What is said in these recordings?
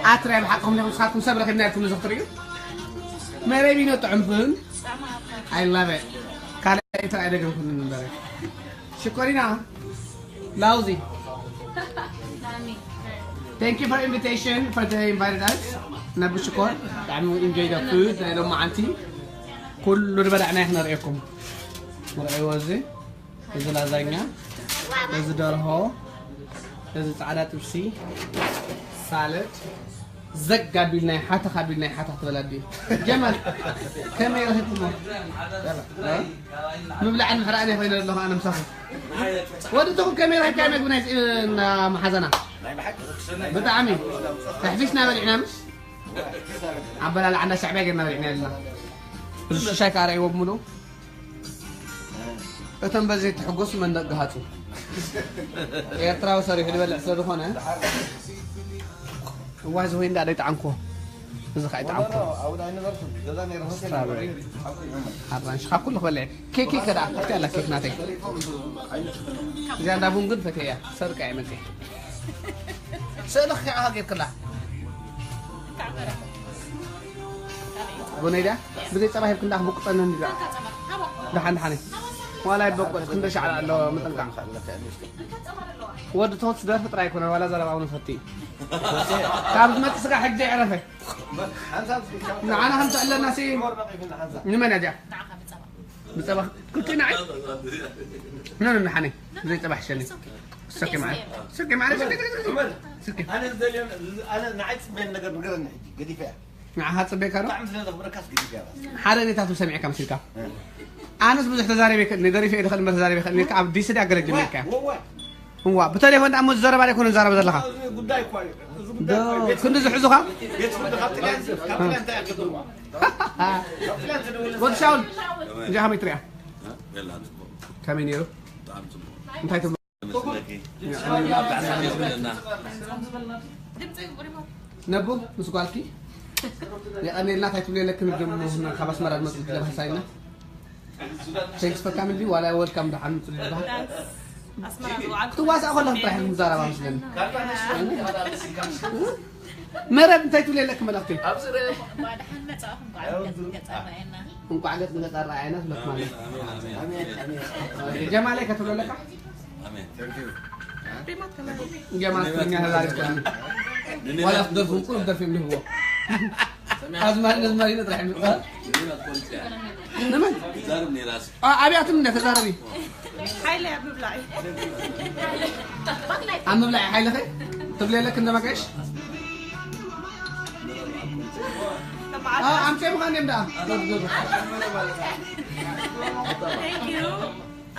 ኣትሪያ ብሓቅኹም ዲኹም ንስኻትኩም ሰብ ረኺብና ኢልኩም ንዝኽትርእዩ መረቢኖ ጥዑም ቡን I love it ካልኣይ እንታይ ኣይደገምኩን ንበረ ሽኮሪና ላውዚ Thank you for invitation for the invited us ነብ ሽኮር ብጣዕሚ enjoy the food ናይ ሎማዓንቲ ኩሉ ዝበላዕና ክነርእየኩም ንርእይዎ እዚ እዚ ላዛኛ፣ እዚ ደርሆ፣ እዚ ጻዕዳ ጥብሲ፣ ሳለድ፣ ዘግ ኣቢልናይ ሓተኽ ኣቢልናይ ሓተኽ ትበል ኣዲ። ጀማል፣ ከመይ ረኺብኩሞ? ምብላዕን ምሕራእን እየ ኮይነ ዘለኹ ኣነ ምሳኹም። ወዲ ትኹም ከመይ ረኺብካዮ መግቢ ናይ ፅ-፣ እና መሓዘና? ብጣዕሚ ተሕፊስና በሊዕና ምስ ኣበላልዓ እንዳ ሻዕብያ ጌርና በሊዕና ኣለና። እዚ ሽሻይ ከኣ ረእይዎ ብምሉኡ። እቶም በዚ ትሕጎሱ መንደቕ ግሃጹ። ኤርትራዊ ሰሪሑ ዝበልዕ ስለ ዝኾነ፣ እዋ፣ እዚ ወይ እንዳ ደይ ጠዓምኩዎ። እዚ ኸኣ ይጠዓምኩዎ። ስትራበሪ፣ ኣራንሺ፣ ካብ ኩሉ ክበልዕ። ኬክ፣ ኬክ ከኣ፣ ኣብቲ ኣላ ኬክ ናተይ። እዚኣ እንዳ ቡን ግን ፈትየያ። ሰርቃ እየ መጽየ። ስእልኺ ከኣ ጌርክላ። ቡነይ ድያ? ብዘይ ጸባ ሂብኪ እንዳ ክብቁጸኒ እንዲ ደኣ። ደሓን ደሓን። ዋላ ይበቆል ክንደ ሻዕላ ኣሎ ምጥንቃቕ። ወዲ ትኹት ደርፊ ጥራይ ኣይኮነ ዋላ ዘረባ እውን ፈቲ። ካብ ዝመጽእ ስጋ ሕጂ ኣይዕረፈ። ንዓና ከም ትዕለና ሲ ንመን እያ እዚኣ? ብጸባ ክልቲኡ ንዓይ? ኖ፣ ኖ፣ ንሓነይ። ብዘይ ጸባ ሕሸኒ። It's okay ማለት። It's okay ማለት። It's okay። ኣነ ዝደልዮ፣ ኣነ ንዓይ ጽበየኒ ነገር ንገረኒ ሕጂ፣ ገዲፈያ። ንዓኻ ጽበየካ ዶ? ብጣዕሚ ስለ ዘኽብረካስ ገዲፈያ። ሓደ ኔታቱ ሰሚዕካ መሲልካ። እ። ኣነስ ብዙሕ ተዛሪበ ይክእል፣ ገዲፈ እየ ዝኽእል እምበር ተዛሪበ ይክእል፣ ኢልካ ኣብ ዲሲ ድያ ገለ ጀሚርካ? ወ-፣ ወ-፣ እዋ፣ ብተሌፎን ደኣ እሞ ዝዘረባ ደይኮነ ዝዛረብ ዘለኻ? እዚ ጉዳይ እኮ እዩ። እዚ ጉዳይ እኮ እዩ። ቤት ክንዲ ዝሕዙኻ? ቤት ፍርዲ ካብ ጥልያን፣ ካብ ጥልያን እንታይ ኣገበርዋ? ካብ ጥልያን ተደወለ። ወዲ ሻውል፣ እንጃ ከመይ ትሪኣ? የላ፣ ጽቡቕ። ከመይ ነይሩ? ብጣዕሚ ጽቡቕ። እንታይ ትብሉ? መስለኪ? የቐንየልና። ነቡ፣ ምስ ጓልኪ? የቐንየልና፣ እንታይ ትብሉ የለክን፣ ደሞ ካብ ኣስመራ ዝመጹ ለባህሳይና። Thanks for coming፣ ዋላ welcome ደሓን ምጽእ ዝበሃል። ኣስመራ ዝወዓልኩ ክትዋሳእ ከለኹ ጥራሕ ኢኹም ትዛረባ መስለኒ። መረብ እንታይ ትብሉ ኣለኪ መልእኽቲ? እባ ደሓን መጻእኹም፣ እንቋዕ ገጽ ንገጽ ኣረኣየና። እንቋዕ ገጽ ንገጽ ኣረኣየና ትብለኩም ኣለ። ኣሜን፣ ኣሜን፣ ኣሜን። ኦኬ፣ ጀማለይ ከትብሎ ኣለካ? ኣሜን። ጀማል ትግርኛ ተዛሪብካ። ዋላ ክትደርፉ፣ ኩሉ ደርፊ እዮም ዝህብዎ። ኣዝማሪን ኣዝማሪን ጥራሕ እዮም ዝብሉ። ንመን? ዛርብ ነይራስ። ኣ-፣ ኣብያትም እንደ ተዛረቢ። ሓይለ ኣብ ምብላዕ እዩ። ኣብ ምብላዕ ሓይለ ኸ? ትብሊ ኣለክ እንደ መጋሽ? ኣ-፣ ኣምሴ ምዃን እዮም ደኣ። Thank you።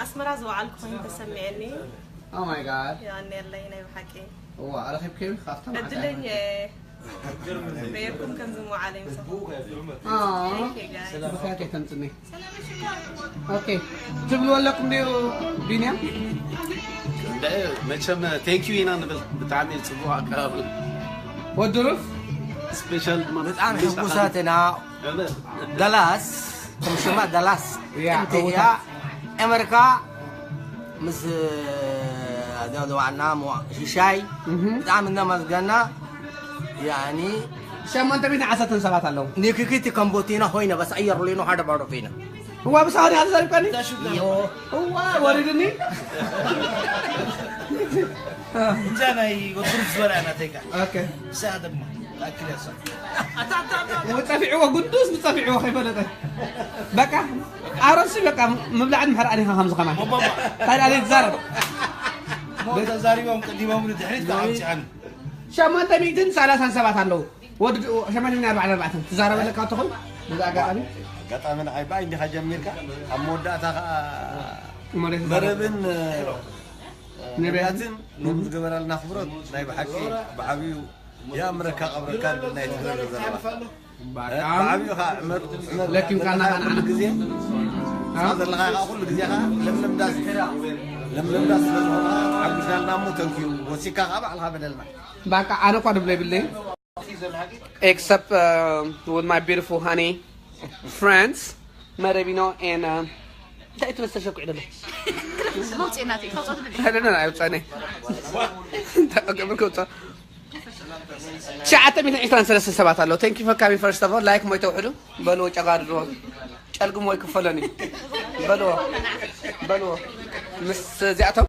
ኣስመራ ዝወዓልኩ ኮይኑ ተሰሚዐኒ። Oh my God። የቐንየለይ ናይ ብሓቂ። እዋ፣ ረኺብክዮ ካብቶም ዕድለኛ ዓጋይባ። እየ። በየኩም ከም ዝመዓለ ይምሰኹም። ኣዎ። Thank you, guys። ብኽያት ኣይተምጽኒ። ኦኬ። ትብልዎ ኣለኩም ድዩ ቢንያም? እንደ መቸም thank you ኢና ንብል። ብጣዕሚ ጽቡቕ ኣቀራርባ። ወዲ ሩፍ? ስፔሻል ድማ ብጣዕሚ ሕጉሳት ኢና። እምበር። ዳላስ፣ ከም ሽማ ዳላስ፣ ያ፣ ጥንቲ እያ። ኣመሪካ ምስ፣ እ፣ ዋና ሞ-፣ ሽሻይ፣ እህ። ብጣዕሚ እናመስገና፣ ያኒ ሸሞንተ ሚእትን ዓሰርተን ሰባት ኣለዉ። ንክክቲ ከም ቦቲና ኮይነ፣ በስ ኣየር ሌኖ ሓደ ባዶ ኮይነ። እዋ፣ ብሳሆን ኢኻ ተዛሪብካኒ? እዋ፣ ወሪድኒ። እንጃ ናይ ወትሩ ዝበላ ናተይካ። ኦኬ። ንሳ ድማ፣ ታክል ያሳ። ውጸፊዕዎ፣ ጉዱስ ውጸፊዕዎ ከይፈለጠ። በቃ፣ ኣሮሲ በቃ፣ ምብላዕን ምሕራእን ኢኻ ከምዚ ከማን። ባባ። ታዲያ ኣነ ትዛረብ። ሞ ተዛሪቦም ቀዲሞም ንድሕሪት ተዓብሲዓን። ሸሞንተ ሚእትን ሰላሳን ሰባት ኣለዉ። ወዲ ሸሞንተ ሚእትን ኣርባዓን ኣርባዕተን ትዛረበለካ እትኾን፣ በዚ ኣጋጣሚ። ኣጋጣሚ ንዓይ ብኣይ እንዲኻ ጀሚርካ፣ ኣብ መወዳእታ ኸኣ እሞ ደስ መረብን፣ ነቢያትን ነቢያትን ነብዩ ዝገበረልና ኣኽብሮት ናይ ብሓቂ ብዓብዩ የኣምረካ ቀብረካ ንብል ናይ ትግርኛ ዘረባ። ባጣም ብዓብዩ ኸዓ ዕመር፣ ዕመር ለኪምካና ዘለኻ ኸዓ ንዓና። ኩሉ ግዜ፣ አ? ዘለኻ ኸዓ ኩሉ ግዜ ኸዓ ለምለም ዳስ፣ ለምለም ዳስ ስለ ዝኾንካ ሓጒስናልና እሞ ተንኪዩ ወሲካ ኸዓ ባዕልኻ በለልና። ባቃ ኣነ እኳ ድብሎ የብለይን። Except, uh, with my beautiful honey friends፣ መረቢኖ and, uh፣ እንታይ ትመስል ሸኩዕ ደሎ? መውፅእ ናተይ፣ ተውፅኦ ትብል። I don't know፣ ኣይውፃእኒ። እንታይ ክገብር ከውፅኦ? ትሽዓተ ሚእትን ዕስራን ሰለስተን ሰባት ኣለዉ። Thank you for coming first of all. ላይክ ሞ ይተውሕዱ። በልዎ ጨጋድልዎ። ጨልግሞ ይክፈለኒ። በልዎ። በልዎ። ምስ እዚኣቶም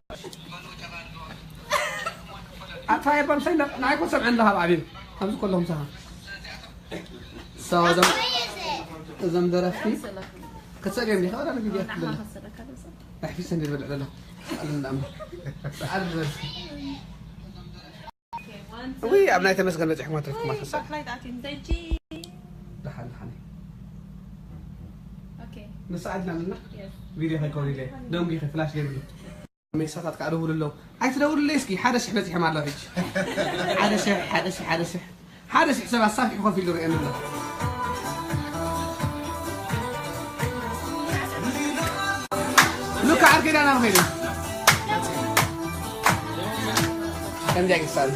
ኣታ የባም ሰይና ናይ ኮሰም እንዳ ካብ ዓቢም ኣብዚ ከለኹም ሰሃ። So እዞም እዞም ደረፍቲ ክትሰድዮም ዲኻ ወላ ንቪድዮ ክትብል? ኣሕፊሰ እንዲ ዝበልዕ ዘሎ። ሰኣል እንዳ እምበር። ሰኣል ዝበል። ውይ ኣብ ናይ ተመስገን በፂሕኩም ኣትረፍኩም ኣተሳ። ደሓን ደሓን። ንስዓት ናምና ቪድዮ ከይከውን ኢለ ደንጉ ይኸ ፍላሽ ገይሩሉ። ሜሳታት ከዓ ደውሉ ኣለዉ። ኣይትደውሉለይ እስኪ ሓደ ሽሕ በፂሖም ኣለዉ ሕጂ። ሓደ ሽሕ ሓደ ሽሕ ሓደ ሽሕ ሓደ ሽሕ ሰባት ሳፊሑ ኮፍ ኢሉ ርእየኒ ኣሎ። ሉካ ዓርከይ ዳና መኸይዱ ከምዚኣ ይሳሉ።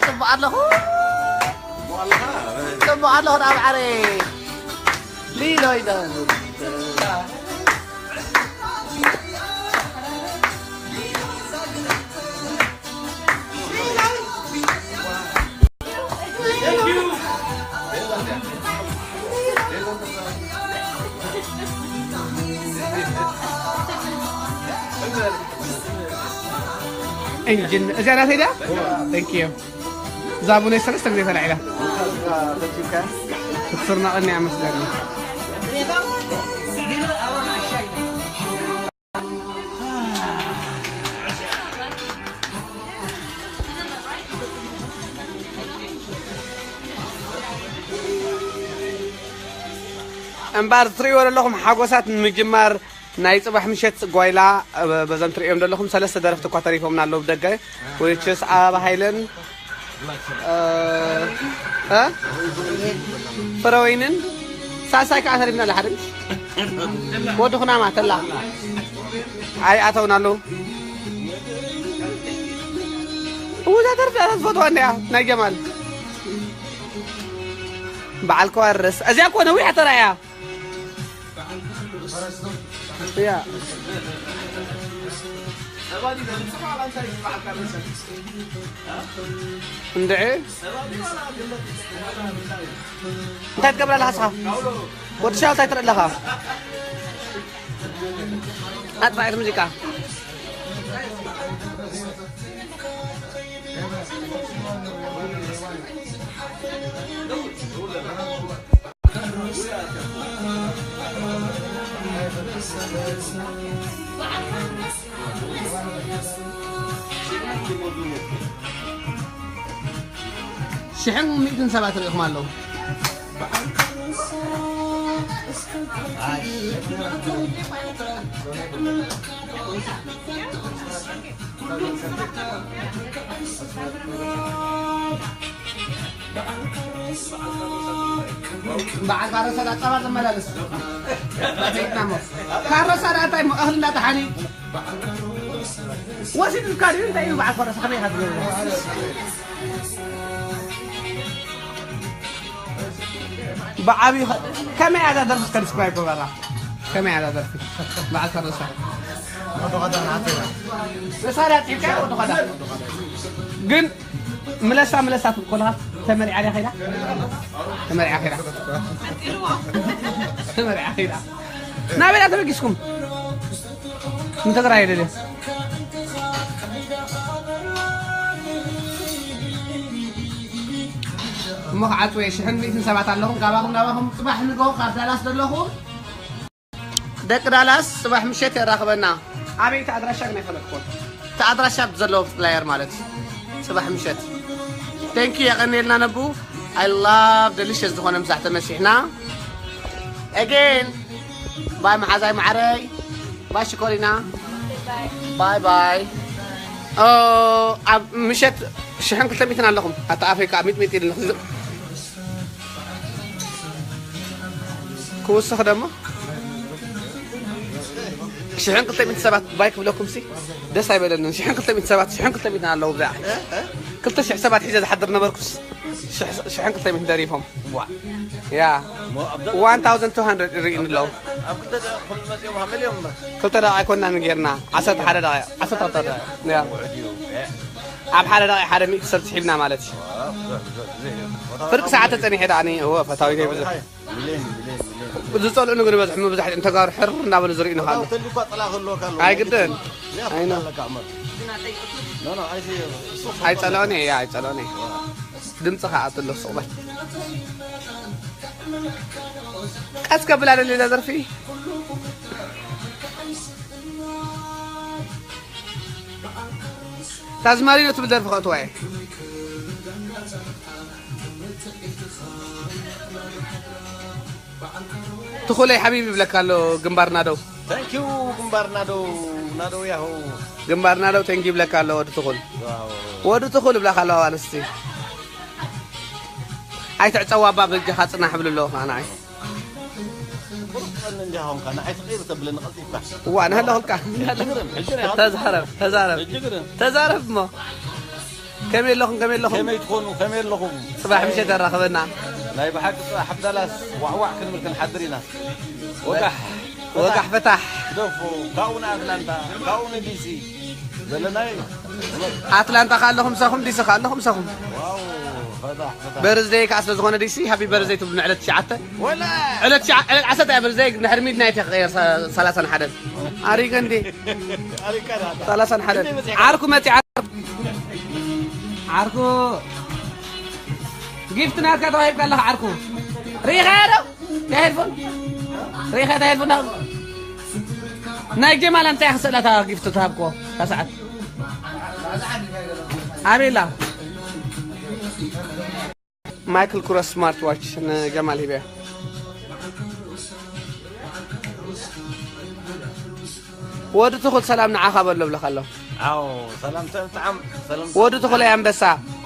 ጽቡቕ ኣለኹ። ጽቡቕ ኣለኹ ናብ ዓረ። ሊሎ ኢሎ። እንጅን እዚኣ ናተይ ድያ? Thank you። እዛ ቡነይ ሰለስተ ግዜ ተላዒላ። ክትስርናቐኒ እያ መስለኒ። እምበኣር ትርእይዎ ዘለኹም ሓጎሳት ንምጅማር ናይ ጽባሕ ምሸት ጓይላ፣ እ፣ በዞም ትርእዮም ዘለኹም ሰለስተ ደረፍቲ እኳ ተሪፎምና ኣለዉ ብደገ። ዊችስ ኣበባ ሃይለን፣ እ፣ እ? ፍረወይንን ሳልሳይ ከዓ ተሪፍና ኣለ ሓደ ምሽ። ወዲ ኩናማ ተላ። ኣይ፣ ኣተውና ኣለዉ። እዛ ደርፊ እዛ ዝፈትዋ እንድያ፣ ናይ ጀማል። በዓል ክዋርስ። እዚኣ እኮ ነዊሕ ተራእያ። እያ። እንድዒ። እንታይ ትገብር ኣለኻ ንስኻ? ወዲ ሻው እንታይ ትርኢ ኣለኻ? ኣጥፋእ እቲ ሙዚቃ። ሽሕን ሚእትን ሰባት ርኢኹም ኣለዉ። በዓል ካሮሳ ዳጸባ ዘመላለስ ቤትና እሞ ካሮሳ ዳኣ እንታይ እሞ እኽሊ እንዳተሓኒ ወሲድካ ድዩ? እንታይ እዩ በዓል ካሮሳ ከመይ ኢኻ ትገብሮ? ብዓብዩ ከ-፣ ከመይ እያ እዛ ደርፊ እስከ ዲስክራይብ ግበራ። ከመይ እያ እዛ ደርፊ? በዓል ካሮሳ። መሳርያ ፂብካ ወዲ ኸዳ። ግን ምለሳ ምለሳ ትብል ኮለኻ ተመሪዓ ድያ ኸይዳ? ተመሪዓ ኸይዳ። ተመሪዓ ኸይዳ። ናበይ እያ ተበጊስኩም? ንትግራይ ደልየ። እሞ ክዓጽወ ሽሕን ሚእትን ሰባት ኣለኹም። ካባኹም ናባኹም ጽባሕ ንግሆ ካብ ዳላስ ዘለኹም ደቂ ዳላስ ጽባሕ ምሸት የራኽበና። ኣበይ እቲ ኣድራሻ ግን ኣይፈለጥኩዎን። እቲ ኣድራሻ ዘለዎ ፍላየር ማለት ጽባሕ ምሸት። Thank you፣ የቐንየልና ነቡ። I love delicious ዝኾነ ምሳሕ ተመሲሕና። Again፣ ባይ መሓዛይ ማዕረይ፣ ባይ ሽኮሪና፣ ባይ ባይ። ኦ፣ ኣብ ምሸት ሽሕን ክልተ ሚእትን ኣለኹም። ኣታ ኣፈይ ከዓ ሚጥሚጥ ኢልኒ። ክውስኽ ደሞ ሽሕን ክልተ ሚእቲ ሰባት ባይ ክብለኩም ሲ ደስ ኣይበለንን። ሽሕን ክልተ ሚእቲ ሰባት፣ ሽሕን ክልተ ሚእትን ኣለዉ። ብዛዕ ክልተ ሽሕ ሰባት ሒዘ ዝሓድር ነበርኩስ ሽሕ-፣ ሽሕን ክልተ ሚእትን ደሪፎም። ዋ። ያ። ሞ ኣብ ደ-፣ ዋን ታውዘንድ ቱ ሃንድረድ ይርእዩኒ ኣለዉ። ኣብ ክልተ ደቂቕ ኩሉ መጺኦም ሃመል እዮም እምበር። ክልተ ደቂቕ ኣይኮንናን ጌርና። ዓሰርተ ሓደ ደቂቕ፣ ዓሰርተ ክልተ ደቂቕ። ያ። ውዕድ እዩ። እ። ኣብ ሓደ ደቂቕ ሓደ ሚእቲ ሰብ ስሒብና ማለት እዩ። ዋ፣ ብዙሕ፣ ብዙሕ፣ ብዙሕ እዩ። ፍርቂ ሰዓት ተጸኒሐ ደኣ እኔ፣ እወ፣ ፈታዊተይ ብዙሕ። ሚልዮን፣ ሚልዮን፣ ሚልዮን። ዝጸልኡኒ ግን በዝሑ፣ መብዛሕትኦም ተጋሩ ሕር እናበሉ ዝርእዩኒ ካሉ። ተልኳ ጥላ ክህልወካ ኣለዎ። ኣይግድን። ያ፣ ኣይነ። ኣለካ እምበር። ኖ፣ ኖ፣ ኣይሲ-፣ እሱ ኣይጸልኦን እየ፣ ኣይጸልኦን እየ። ድምጺ ከኣ ኣትሎ ሱቕ በል። ቀስ ከብል ኣይደሊ እዛ ደርፊ። ታዝማሪኖ ትብል ደርፊ ከእትዋ እየ። ትኹለይ ሓቢቢ ይብለካ ኣሎ ግንባር ናደው። Thank you ግንባር ናደው፣ ናደው ያሆ። ግንባር ናደው፣ thank you ይብለካ ኣሎ ወዲ ትኹል። ዋው። ወዲ ትኹል ይብላካ ኣለዋ ኣዋልስቲ። ኣይትዕጸዋ እባ በጃኻ ጽናሕ ይብሉ ኣለዉ ከኣ ንዓይ። ቁሩብ ቀኒ እንዲኻ ኾንካ፣ ንዓይ ትቕይር ተብለኒ ቀልጢፍካ። እዋ፣ ንሃለኹልካ። ሕጂ ግርም፣ ሕጂ ናይ ተዛረብ፣ ተዛረብ። ሕጂ ግርም። ተዛረብ እሞ። ከመይ ኣለኹም፣ ከመይ ኣለኹም? ከመይ ትኾኑ፣ ከመይ ኣለኹም? ጽባሕ ምሸት ኣራኽበና። ናይ ብሓቂ ጽባሕ ኣብ ዳላስ ዋዕዋዕ ክንብል ክንሓድር ኢና። ወጋሕ፣ ወጋሕ ፈታሕ። ግደፎ፣ ካብኡ ንኣትላንታ፣ ካብኡ ንዲሲ። ዘለናይ ኣትላንታ ከ ኣለኹም ምሳኹም፣ ዲሲ ከ ኣለኹም ምሳኹም። ዋው፣ ፈታሕ፣ ፈታሕ። በርዝደይ ከኣ ስለ ዝኾነ ዲሲ፣ ሃፒ በርዝደይ ትብሉ ንዕለት ትሽዓተ። ወላ። ዕለት ትሽዓ-፣ ዕለት ዓሰርተ እያ በርዝደይ፣ ድሕሪ ሚድናይት እያ ክቕየር፣ ሰ-፣ ሰላሳን ሓደን። ኣሪገ እንዴ? ኣሪገ እንዴ? ሰላሳን ሓደን። እንዴ መጺኣ? ዓርኩ መጺ፣ ዓርኩ። ዓርኩ። ጊፍት ናትካ ተዋሂብካ ኣለኻ ዓርኩ። ሪኢኻዮ ዶ? እታ ሄድፎን? ሪኢኻ እታ ሄድፎን? ናይ ጀማል ኣምጻያ ክስእላ እታ ጊፍት ትሃብኮ እታ ሰዓት። ኣበይ ኣላ? ማይክል ኩረስ ስማርት ዋች ንጀማል ሂበያ። ወዲ ትኹል ሰላም ንዓኻ በሎ ብለኻ ኣሎ። ኣዎ፣ ሰላም ሰላም ጥዓም፣ ሰላም ወዲ ትኹለይ ኣንበሳ፣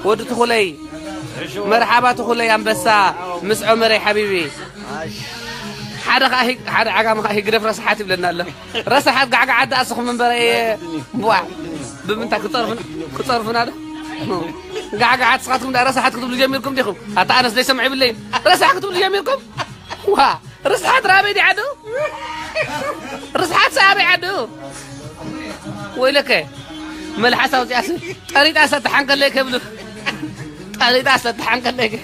ወዲ ትኹለይ፣ ሕሹ። መርሓባ ትኹለይ ኣንበሳ፣ ምስ ዑመረይ ሓቢቢ። ኣሽ። ሓደ ኸኣ ሂግ-፣ ሓደ ዓጋመ ኸኣ ሂግደፍ ረስሓት ይብለና ኣሎ። ረስሓት ጋዕጋዓት ደኣ እስኹም እምበር፣ እየ፣ ቧዕ፣ ብምንታይ ክጸርፉና፣ ክጸርፉና ዶ? ጋዕጋዓት እስኻትኩም ደኣ ረስሓት ክትብሉ ጀሚርኩም ዲኹም? ኣታ ኣነስ ዘይሰምዑ ይብለይ። ረስሓት ክትብሉ ጀሚርኩም? ዋ! ርስሓት ራበይ ዲዓዱ? ርስሓት ሰኣበይ ዓዱ? ወይለከ፣ መልሓስ ኣውፂኣስ፣ ጠሪጣ ሰተሓንከለይ ከብሉ። ጠሪጣ ሰተሓንከለይ ከ-፣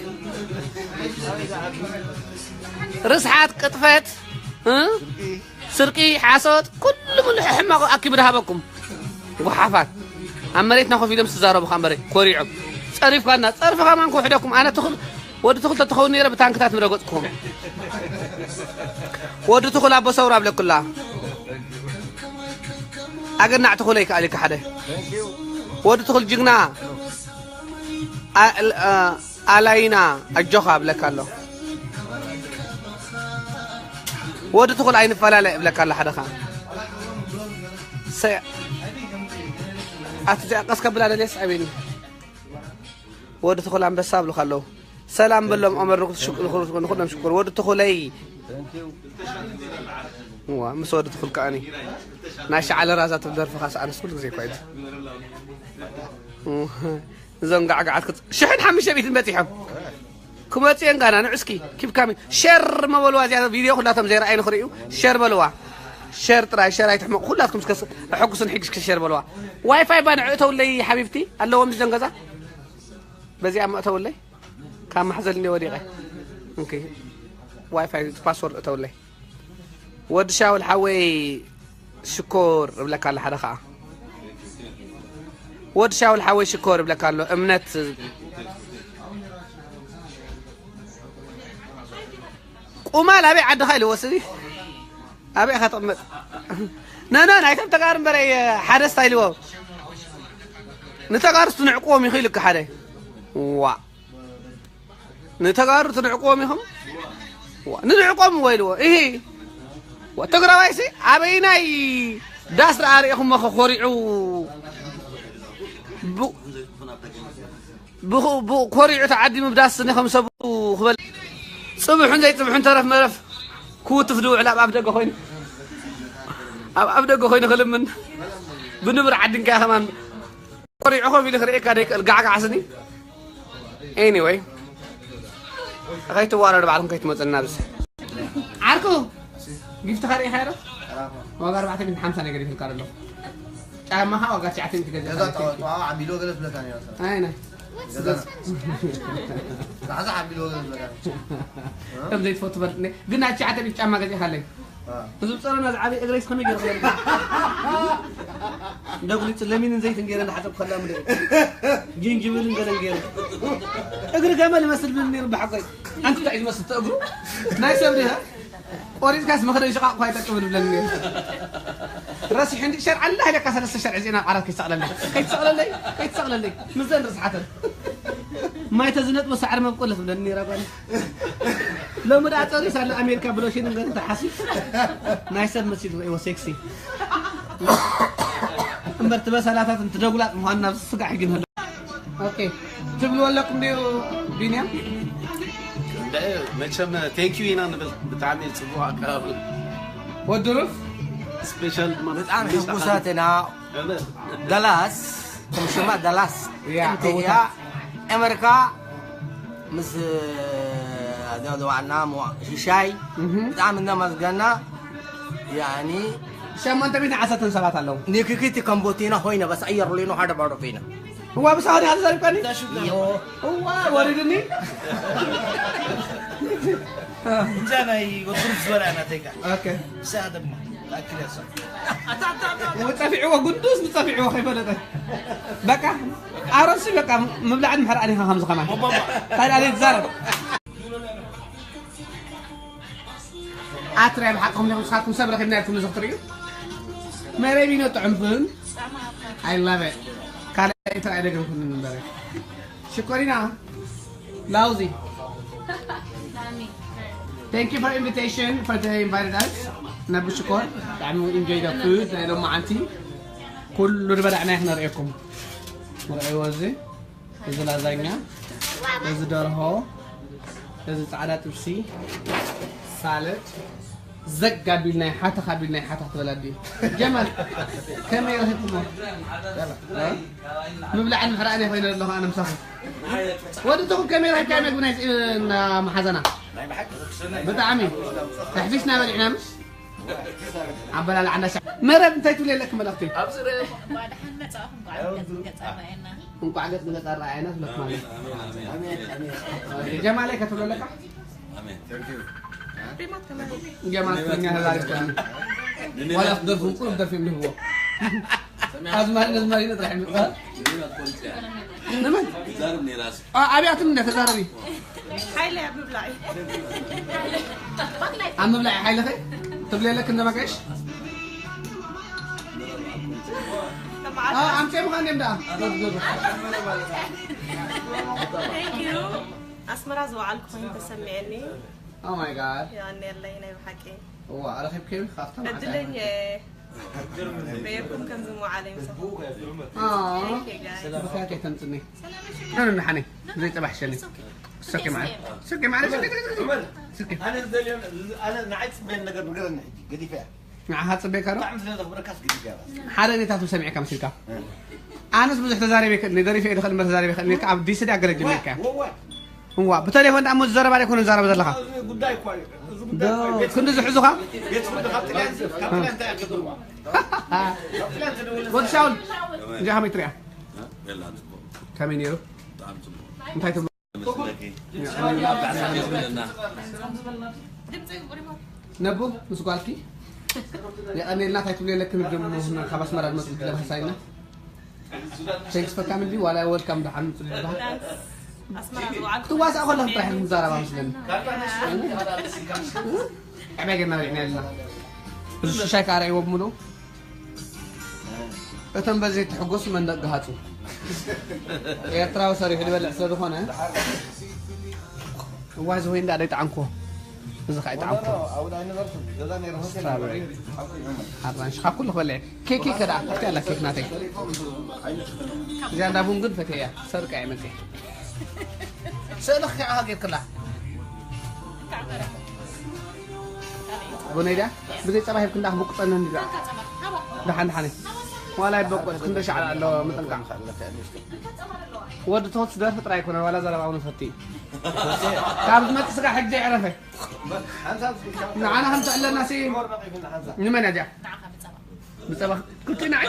ርስሓት፣ ቅጥፈት፣ እ? ስርቂ፣ ሓሶት፣ ኩሉ ሙሉ ሕማቕ ኣኪቡ ድሃበኩም። ጉሓፋት። ኣብ መሬትና ኮፍ ኢሎም ዝዛረቡ ከኣ እምበረ፣ ኮሪዖም። ጸሪፍካና፣ ጸርፊ ከማን ክውሕደኩም። ኣነ ትኹል፣ ወዲ ትኹል ተትኸውን ነይረ ብታንክታት ምረገጽኩም። ወዲ ትኹል ኣቦ ሰውራ ኣብለኩላ። ኣገናዕ ትኹል ኣይከኣል ኢልካ ሓደ። ወዲ ትኹል ጅግና። ኣ-፣ ኣ-፣ ኣላይና ኣጆኻ እብለካ ኣሎ። ወዲ ትኹል ኣይንፈላለ እብለካ ኣሎ ሓደ ኸኣ። ሰ-፣ ኣቲ እዚኣ ቀስ ከብላ ደልየስ ኣቤኒ። ወዲ ተኹል ኣንበሳ ኣብሉኻ ኣለዉ። ሰላም በሎም ኦመር ንኹ-፣ ንኹ-፣ ንኹሎም ሽኩር። ወዲ ተኹለይ። እዋ፣ ምስ ወዲ ተኹል ከኣኒ። ናይ ሸዓለ ራዛ ትብል ደርፊ ኻስ ኣነስ ኩሉ ግዜ እኳ እዩ። እዞም ጋዕጋዓት ክጽ-፣ ሽሕን ሓሙሽተ ሚእትን በጺሖም። ክመጽኡ እዮም ጋና፣ ንዑ እስኪ፣ ኪፕ ካሚንግ። ሸር መበልዋ እዚኣ ቪድዮ ኩላቶም ዘይረኣዩ ንኽርእዩ፣ ሸር በልዋ። ሸር ጥራይ፣ ሸር ኣይትሕመቑ። ኩላትኩም እስከ ኣሐጉሱን ሕግሽ ሸር በልዋ። ዋይፋይ ባ ንዑ እተውለይ ሓቢብቲ፣ ኣለዎም እዞም ገዛ። በዚኣ እሞ እተውለይ። ካብ ማሕዘል እንደ ወዲቐ። ኦኬ። ዋይፋይ ፓስወርድ እተውለይ። ወዲ ሻውል ሓወይ ሽኮር እብለካ ኣሎ ሓደ ኸዓ። ወዲ ሻውል ሓወይ ሽኮር እብለካ ኣሎ። እምነት ቁማል ኣበይ ዓድኻ ኢልዎ ስቢ? ኣበይ ኢኻ ትቕመጥ? ነነ ናይቶም ተጋሩ እምበረይ ሓደ ስታይል ኢልዎ። ንተጋሩ ትንዕቅዎም ኢኹ ኢልካ ሓደ። ዋ። ንተጋሩ ትንዕቅዎም ኢኹም? ዋ፣ ንንዕቆም እዎ ኢልዎ። እሂ። ዋ፣ ትግራዋይሲ ኣበይናይ ዳስ ደኣ ርኢኹሞ ኸ ኮሪዑ? ብ-፣ ብኹ-፣ ብ-፣ ኮሪዑ ተዓዲሙ ብዳስ ንኸም ሰቡ ክበል። ጽብሑን ዘይጽብሑን ተረፍ መረፍ ክውትፍ ድውዕል ኣብ ኣፍ ደገ ኮይኑ። ኣብ ኣፍ ደገ ኮይኑ ክልምን። ብንብር ዓዲንካ ከማን። ቆሪዑ ኮፍ ኢሉ ክርእየካ ደይክእል ጋዕጋዕ ስኒ። ኤኒወይ፣ ከይትዋረድ ባዕልኹም ከይትመፁና ብስ። ዓርኩ፣ ጊፍትኻ ርኢኻዮ ዶ? ዋጋ ኣርባዕተ ሚእትን ሓምሳ ነገር ይፈልካ ኣሎ። ጫማኻ ዋጋ ትሽዓተ ሚእቲ ገዛ ገዛ ጣዋ-፣ ጣዋ ዓቢሉ ገለ ዝብለካ ነይሩ። ኣይ፣ ናይ። ገዛ። ዛሕዛሕ ዓቢሉ ገለ ዝብለካ ነይሩ። ከም ዘይትፈቱ ፈልጥ፣ ግን ናይ ትሽዓተ ሚእቲ ጫማ ገዚእኻለይ። አ። እዚ ብጸረና ዝዓበየ እግረይስ ከመይ ገይረ ክበልዕ? እንደጉሊጽ ለሚንን ዘይትን ገይረ እንዳሓጸብኩ ከላ ምድሪ። ጅንጅብልን ገለን ገይረ። እግሪ ገመል ይመስል ብን ነይሩ ብሓቆይ። ኣንቲ እንታይ እዩ ዝመስል እግሩ? ናይ ሰብ ድያ? ቆሪጽካስ መኽደን ሽቓቕ እኳ ኣይጠቅምን ብለኒ ነይሩ። ረሲሑ እንዲ ሸርዓ ኣላ ኢለካ ሰለስተ ሸርዒ ዜና ኣብ ዓራት ከይትሰቕለለይ። ከይትሰቕለለይ፣ ከይትሰቕለለይ። ምስዘን ርስሓተን። ማይ ተዝነጥቦ ሳዕሪ መብቆለት ብለኒ ነይራ ጓል። ሎሚ ደኣ ጸሪስ ኣሎ ኣሜሪካ ብሎሽን እንገር እንተ ሓሲ ናይ ሰብ መሲሉ ርእይዎ ሴክሲ። እምበር ትበሰላታት እንትደጉላጥ ምዃን ናብ ስጋዕ ሕጊ ንህሉ። ኦኬ። ትብልዎ ኣለኩም ድዩ ቢንያም? እንደ መቸም ቴንክ ዩ ኢና ንብል። ብጣዕሚ ጽቡቕ ኣቀራርባ። ወዲ ሩፍ? ስፔሻል ማለት ብጣዕሚ ስፔሻል ሕጉሳት ኢና። እምበር። ዳላስ፣ ከም ሽማ ዳላስ ያ፣ ጥንቲ እያ። እወታ። ኣመሪካ ምስ፣ እ፣ ዋና ሞ-፣ ሽሻይ እህ። ብጣዕሚ እናመስገና፣ ያኒ ሸሞንተ ሚእትን ዓሰርተን ሰባት ኣለዉ። ንክክቲ ከም ቦቲና ሆይነ በስ ኣየር ሌኖ ሓደ ባዶ ፌና። እዋ፣ ብሳሆን ያዘ ዘርቀኒ? እዋ፣ ወሪድኒ። እንጃ ናይ ወትሩ ዝበላ ናተይ ጋር። ኦኬ። ብሳ ድማ። ኣክል ያሰ። ወጸፊዕዎ፣ ጉንዱስ ምጸፊዕዎ ከይፈለጠ። በቃ፣ ኣሮሲ በቃ፣ ምብላዕን ምሕራእን ኢኻ ከምዚ ከማን። ታዲያ ኣደይ ትዛረብ። ኣትርያ ብሓቅኹም ዲኹም ንስኻትኩም ሰብ ረኺብና ኢልኩም እዚ ክትርእዩ? መረቢኖ ጥዑም ቡን። I love it። ካልኣይ ጥራይ ደገምኩኒ ምንበረ። ሽኮሪና ላውዚ። Thank you for invitation for the invited us። ነብ ሽኮር ብጣዕሚ we enjoy the food ናይ ሎማዓንቲ ኩሉ ዝበላዕናዮ ክነርእየኩም። ንርእይዎ እዚ። እዚ ላዛኛ፣ እዚ ደርሆ፣ እዚ ጻዕዳ ጥብሲ፣ ሳለድ፣ ዘግ ኣቢልና ይሓታ፣ ኣቢልና ይሓታ ክትበላ ድዩ? ጀማል፣ ከመይ ረኺብኩሞ? ምብላዕን ምሕራእን ኮይነ ኣለኹ ኣነ ምሳኹም። ወዲ ትኹል ከመይ ረኺብካዮ መግቢ ናይ፣ እና መሓዘና? ብጣዕሚ ተሕፊስና በሊዕና ምስ ኣበላልዓ እንዳሻ-፣ መረብ እንታይ ትብሊ ኣለኪ መልእኽቲ? ኣብዚ ርእ። እንኳዕ ደሓን መጻእኹም፣ እንኳዕ ገጽ ንገጽ ኣረኣየና። እንኳዕ ገጽ ንገጽ ኣረኣየና ትብለኪ ማለት። ኣሜን፣ ኣሜን። ኦኬ፣ ጀማለይ ከትብሎ ኣለካ? ኣሜን። ጀማል ትግርኛ ተዛሪብካ። ዋላ ክትደርፉ ቁሩብ ደርፊ እዮም ዝህብዎ። ኣዝማሪ ነዝማሪነ ጥራሕ እዮም ዝብሉ። ንመን? ዛርብ ነይራስ። ኣ-፣ ኣብያትም እንደ ተዛረቢ። ሓይለ ኣብ ምብላዕ። ኣብ ምብላዕ ሓይለ ኸይ? ትብሊ ኣለክ እንደ መጋሽ? ኣ፣ ኣምጼ ምዃን እንደ። Thank you። ኣስመራ ዝወዓልኩ ኮይኑ ተሰሚዐኒ። Oh my God። የቐንየለይ ናይ ብሓቂ። እዋ፣ ረኺብክዮ ካብቶም ዕድለኛ ዓጋመ። እየ። በየርኩም ከም ዝመዓለ ይምሰኹም። ኣዎ። Thank you, guys. ብኸያት ኣይተምፅኒ። ደን ንሓነይ። ብዘይ ፀባሕ ሸኒ። It's okay. It's okay ማለት። It's okay ማለት። It's okay. ኣነ ዝደልዮ ኣነ ንዓይ ፅበየን ነገር ንገረኒ ሕጂ ገዲፈያ ንዓኻ ፅበየካ ዶ? ብጣዕሚ ስለ ዘኽብረካስ ገዲፈያ ሓደ ኔታቱ ሰሚዕካ መሲልካ። ኣነስ ብዙሕ ተዛሪበ ይክእል ደሪፈ ይክእል እምበር ተዛሪበ ይክእል ኢልካ ኣብ ዲሲ ድያ ገለ ጀሚርካ። ወዋ እዋ ብቴሌፎን ደኣ እሞ ዝዘረባ ደይኮነ ዝዛረበ ዘለኻ። እዚ ጉዳይ እኳ እዩ እዚ ዶ ጉዳይ እኳ እዩ ክንዲ ዝሕዙኻ። ቤት ፍርዲ ካብ ጥልያን ካብ ጥልያን እንታይ ኣገድርዋ ካብ ጥልያን ትደውል ወዲ ሻውል እንጃ ከመይ ትሪኣ? የላ ጽቡቅ ከመይ ነይሩ? ብጣዕሚ ጽቡቅ እንታይ ትብሎ? መስለኪ ነቡ ምስ ጓልኪ የቐኔልና እንታይ ትብሉ የለክን ደሞ ካብ ኣስመራ ዝመፁ ለባሕሳይና ቴንክስ ፈካም እንዲ ዋላ ወልካም ደሓን ምፅሉ ዝበሃል ክትዋሳእ ከለኹ ጥራሕ ምዛረባ መስለኒ ዕባይ ገና ሪዕና ኣለና እዚ ሽሻይ ከዓ ርዕዎ ብምሉ እቶም በዚ ትሕጎሱ መንደቅ ገሃፁ ኤርትራዊ ሰሪሑ ዝበልዕ ስለ ዝኾነ እዋ እዚ ወይ እንዳ ደይጠዓምኩዎ እዚ ከዓ ይጠዓምኩዎ ኣራንሽ ካብ ኩሉ ክበልዕ ኬክ ከዳ ኣብቲ ኣላ ኬክ ናተይ እዚኣ እንዳ ቡን ግን ፈትየ እያ ሰርቃ እየ መፅየ ስእልኽ ከዓ ሃገርክላ ጎነይ ድያ ብዘይ ፀባ ሂብክ እንዳ ክብቁፀኒ እንዲ ደሓን ደሓን ዋላ ይበቆል ክንደ ሻዕላ ኣለዎ ምጥንቃቕ ወዲ ተወት ደርፊ ጥራይ ኣይኮነ ዋላ ዘረባ እውን ፈቲ ካብ ዝመፅእ ስጋ ሕጂ ዘይዕረፈ ንዓና ከምፅእ ኣለና ሲ ንመን እያ እዚኣ ብፀባ ክልቲኡ ንዓይ